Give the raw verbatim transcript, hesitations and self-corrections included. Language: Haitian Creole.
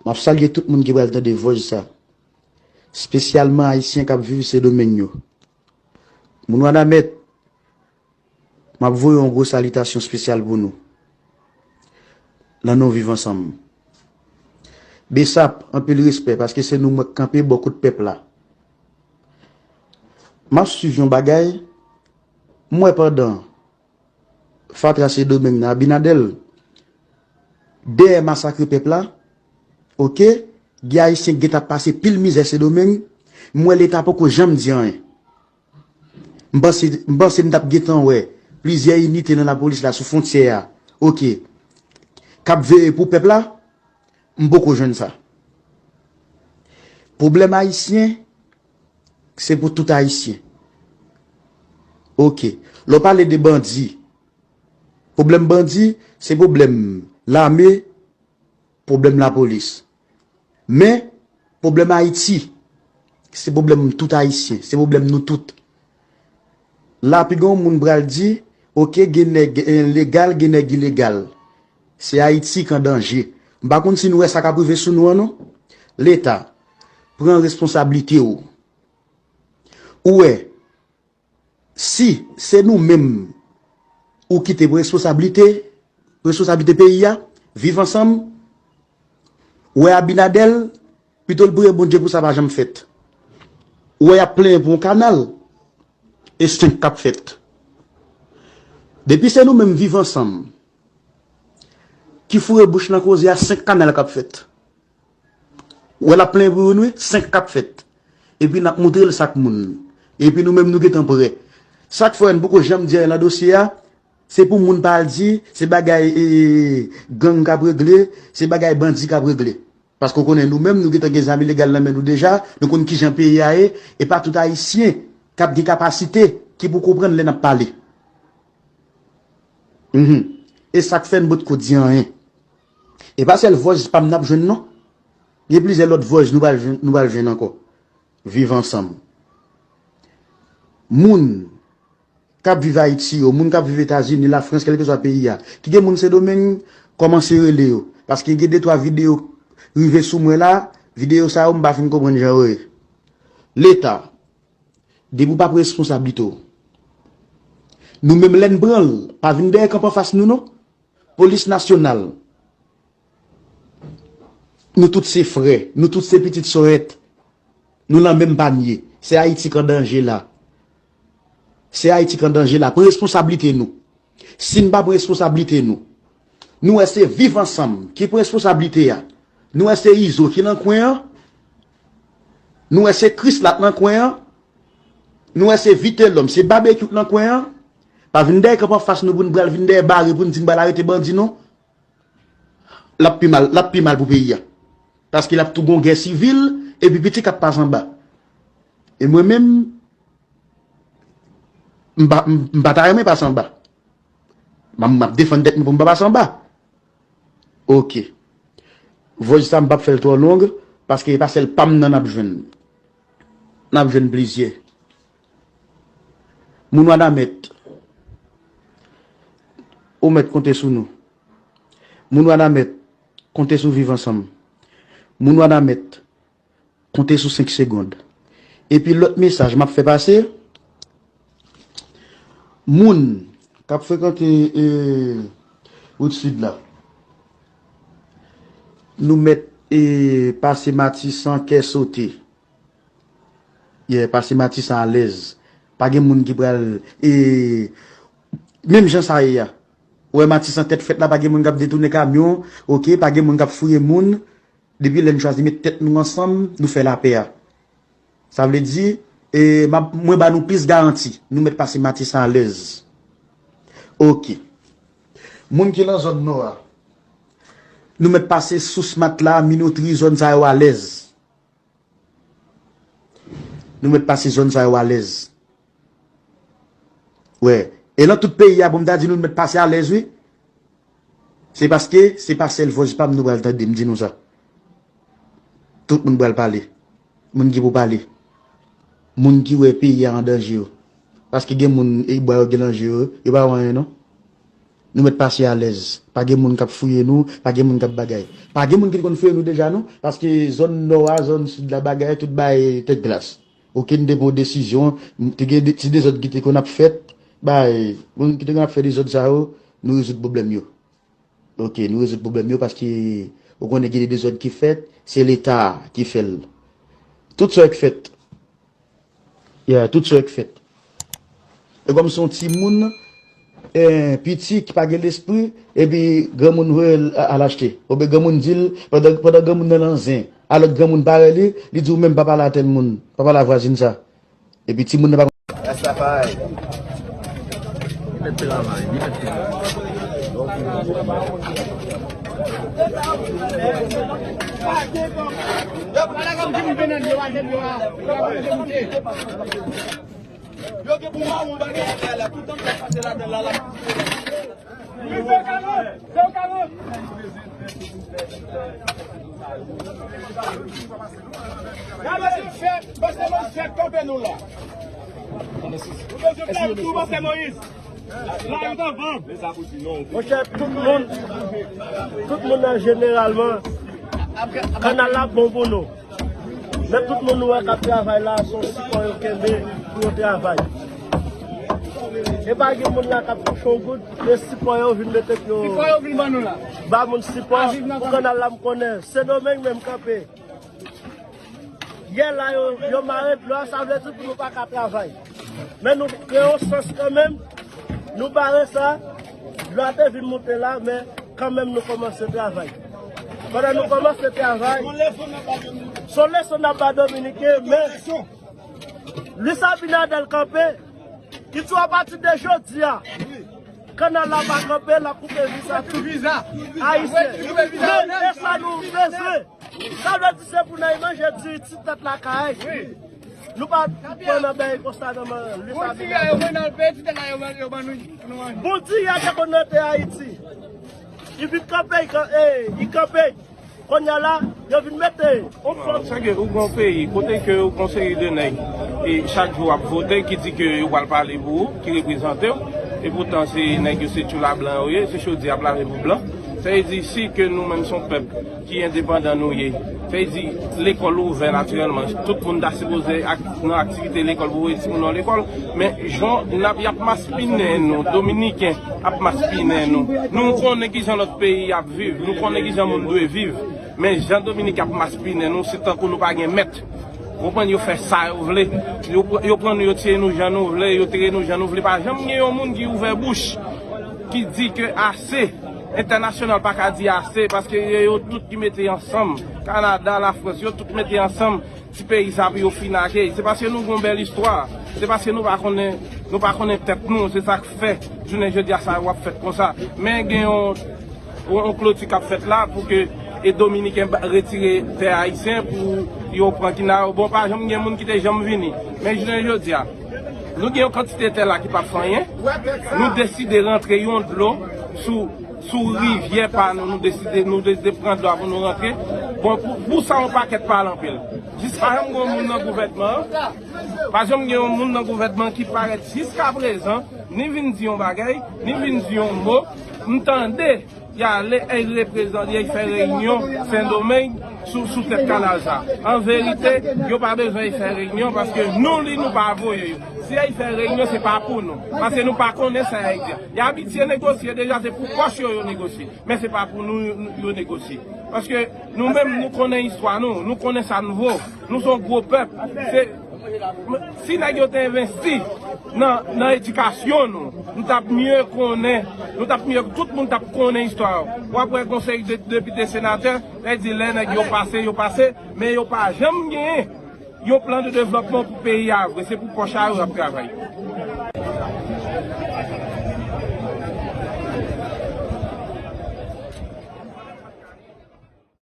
M ap salye tout moun ki pral tande vòj sa, espesyalman Ayisyen k ap viv Sendomeng yo. Moun Wanament, m ap voye yon gwo salitasyon espesyal pou nou, nan non Viv Ansanm. Besap, anpil respè, paske se nou k kanpe bò kot pèp la. M ap swiv yon bagay, m wè pandan fatra Sendomeng nan, Abinader, dèyè masakre pèp la, oke, gen Ayisyen k gentan ap pase pil mizè Sendomeng, m wè Leta poko janm di anyen. M panse, m panse m t ap gentan wè plizyè inite nan lapolis la sou fwontyè a, oke, k ap veye pou pèp la, m poko jwenn sa. Pwoblèm Ayisyen, se pou tout Ayisyen. Oke. Lè w pale de bandi, pwoblèm bandi, se pwoblèm lame, pwoblèm lapolis. Men, pwoblèm Ayiti, se pwoblèm tout Ayisyen, se pwoblèm nou tout. La, pi gen yon moun pral di, oke, gen nèg, eh, legal, gen nèg ilegal. Se Ayiti k an danje. M pa konn si nou wè sa k ap rive sou nou an, non. Leta, pran responsablite w. Ou wè, si se nou menm ou kite pou responsablite, responsablite peyi a, Viv Ansanm, ou wè Abinader, pito l priye Bondye pou sa pa janm fèt. Ou wè y ap plenyen pou yon kanal, e senk k ap fèt. Depi se nou menm Viv Ansanm ki foure bouch nan koze a, senk kanal k ap fèt. Ou wè l ap plenyen pou youn, wi, senk k ap fèt. Epi n ap moutre l sa k moun. Epi nou menm nou gentan prè. Sa k fè n poko janm di anyen nan dosye a, se pou moun pa al di se bagay, e, gang k ap regle, se bagay bandi k ap regle. Paske w konnen nou menm nou gentan gen zam ilegal nan men nou deja, nou konn kijan peyi a ye, e pa tout Ayisyen k ap gen kapasite ki pou konprann lè n ap pale. Mhm. E sa k fè n potko di anyen. E pa sèl vòj pa m n ap jwenn non. Gen plizyè lòt vòj nou pral jwenn, nou pral jwenn ankò. Viv Ansanm. Moun k ap viv Ayiti yo, moun k ap viv Etazini, Lafrans, kèlkeswa peyi a, ki gen moun Sendomeng, kòmanse rele yo. Paske gen de twa videyo rive sou mwen la, videyo sa yo m pa fin konprann jan yo ye. Leta, depi w p ap responsablite w. Nou menm lè n pran l, pa vin dèyè kanpe anfas nou non. Polis nasyonal. Nou tout se frè, nou tout se pitit sòyèt. Nou nan menm panye. Se Ayiti k an danje la. Se Ayiti k an danje la. Pran responsablite nou. Si n pa pran responsablite nou, nou wè se Viv Ansanm ki pran responsablite a. Nou wè se Izo ki nan kwen an. Nou wè se Krisla k nan kwen an. Nou wè se Vitelòm, se Babekyou k nan kwen an. Pa vin dèyè kanpe anfas nou pou n pral vin dèyè bare pou n di n pral arete bandi non. L ap pi mal, l ap pi mal pou peyi a. Paske l ap tou gon gè sivil, epi piti k ap pase anba. E mwen menm, m pa, m, m pa ta renmen pase anba. M, m ap defann tèt mwen pou m pa pase anba. Oke. Vòj sa m p ap fè l twò long, paske e pa sèl pa m nan n ap jwenn. N ap jwenn plizyè. Moun Wanament, ou mèt konte sou nou. Moun Wanament, konte sou Viv Ansanm. Moun Wanament, konte sou senk segonn. Epi lòt mesaj m ap fè pase, moun k ap frekante, e, wout sid la, nou mèt, e, pase Matisan kè sote. Yeah, pase Matisan alèz. Pa gen moun ki pral, e, menm jan sa ye a. Ou wè Matisan tèt fèt la, pa gen moun k ap detounen kamyon, oke, pa gen moun k ap fouye moun. Depi lè n chwazi met tèt nou ansanm, nou fè lapè a. Sa vle di, e, m ap, mwen ba nou plis garanti, nou mèt pase Matisan alèz. Oke. Moun ki nan zòn nò a, nou mèt pase Sous Matla, Minotri, zòn sa yo alèz. Nou mèt pase zòn sa yo alèz. Wè. E nan tout peyi a, pou m ta di nou, nou mèt pase alèz, wi. Se paske se pa sèl vòj pa m nou pral tande, m di nou sa. Tout moun pral pale. Moun ki pou pale. Moun ki wè peyi a an danje yo. Paske gen moun, e, bwa yo gen nan je yo, yo pa wè anyen, non. Nou mèt pase alèz. Pa gen moun k ap fouye nou, pa gen moun k ap bagay. Pa gen moun ki te konn fouye nou deja non, paske zòn nò a, zòn sid la, bagay, tout bagay tèt glas. Okenn te pran desizyon, te gen de, ti dezòd ki te konn ap fèt, bay, moun ki te konn ap fè dezòd sa yo, nou rezoud pwoblèm yo. Ok, nou rezoud pwoblèm yo paske ou konnen gen de dezòd ki fèt, se Leta ki fè l. Tout sa yo k fèt. Yeah, tout sa yo k fèt. E kòm se yon timoun, eh, piti ki pa gen lespri, epi granmoun voye l a-, al achte. Oubyen granmoun di l, pandan, pandan granmoun nan nan zen, alò granmoun parèy li, li di w menm pa pale a tèl moun, pa pale a vwazin sa. Epi timoun nan pa konn. Rastafari. Li mèt travay, li mèt travay. Yo gen pou mawon bagay la, tout tan k ap pase ladan la, la. Gade se fè, paske nou fè kanpe nou la. Nou bezwen fè tou paske Moyiz. La yo t anvan. Monchè, tout moun, tout moun nan jeneralman, kanal la bon pou nou. Men tout moun nou wè k ap travay la, se yon sipò yo kenbe pou yo travay. E pa gen moun la k ap touche yon goud, men sipò yo vin mete yo. Sipò yo vin ban nou la. Ba moun sipò pou kanal la, m konnen Sendomeng menm kanpe. Yè la, yo, yo mare dlo a, sa vle di pou nou pa ka travay. Men nou kreye yon sans kanmenm, nou bare sa, dlo a te vin moute la, men kanmenm nou kòmanse travay. Pandan nou kòmanse travay, se yon leson n ap ba Dominiken, men Luis Abinader kanpe, li di apati de jodi a, kanal la pa kanpe, l ap koupe viza tout Ayisyen. Men, e sa nou bezwen. Sa vle di se pou n al manje diri ti tèt lakay. Nou pa pran nan bèy konsa nan men Luis Abinader. Bon diri a te konn rete Ayiti. Li vin kanpe, li kan-, eh, li kanpe. Kounye a la, yo vin mete yon fòm. Sèke ou gon peyi, kote ke ou gon seri de nèg, e chak jou ap vote, ki di ke yo pral pale pou ou, ki reprezante w, e poutan se nèg yo se tchoula blan yo ye, se chodi ap lave pou blan. Sa vle di si ke nou menm se yon pèp ki endepandan nou ye. Sa vle di lekòl ouvè natirèlman. Tout moun ta sipoze ak, nan aktivite lekòl pou voye timoun nan lekòl. Men jan n ap, y ap maspinen nou, Dominiken ap maspinen nou. Nou konnen kijan lòt peyi ap viv, nou konnen kijan moun dwe viv. Men jan Dominik ap maspinen nou, se tankou nou pa gen mèt. Ou konprann, yo fè sa yo vle. Yo pr-, yo pran nou, yo tiye nou jan nou vle, yo tire nou jan nou vle. Pa janm gen yon moun ki ouvè bouch, ki di ke ase. Entènasyonal pa ka di ase, paske yo, yo tout ki mete ansanm. Kanada, Lafrans, yo tout mete ansanm. Ti peyi sa pou yo fin ake. Se paske nou gon bèl istwa. Se paske nou pa konnen, nou pa konnen tèt nou. Se sa k fè jounen jodi a sa yo ap fèt konsa. Men gen yon, yon, yon kloti k ap fèt la pou ke e Dominiken ba-, retire tè ayisyen pou yo pran kina yo. Bon, pa janm gen moun ki te janm vini. Men jounen jodi a, nou gen yon kantite tè la ki p ap fè anyen. Nou deside rantre yon dlo sou, sou rivyè pa nou. Nou deside, nou deside pran dlo a pou nou rantre. Bon, pou, pou sa, yon pakèt pale anpil. Jis pa janm gen yon moun nan gouvènman an. Pa janm gen yon moun nan gouvènman ki parèt jiskaprezan, ni vin di yon bagay, ni vin di yon mo. M tande y ale, y reprezante, y fè reyinyon Sendomeng sou, sou tèt kanal sa. An verite, yo pa bezwen y fè reyinyon paske nou li nou pa voye yo. Si y fè reyinyon, se pa pou nou. Paske nou pa konnen sa y di. Y abitye negosye deja, se pou pòch yo yo negosye. Men se pa pou nou yo negosye. Paske nou menm, nou konnen istwa nou, nou konnen sa n vo. Nou se yon gwo pèp. Se, si nèg yo te envesti nan, nan edikasyon nou, nou t ap mye konnen, nou t ap mye, tout moun t ap konnen istwa yo. W ap wè konsèy de depite, senatè, lè di lè nèg yo pase, yo pase, men yo pa janm genyen yon plan de devlòpman pou peyi a vre. Se pou pòch a yo y ap travay.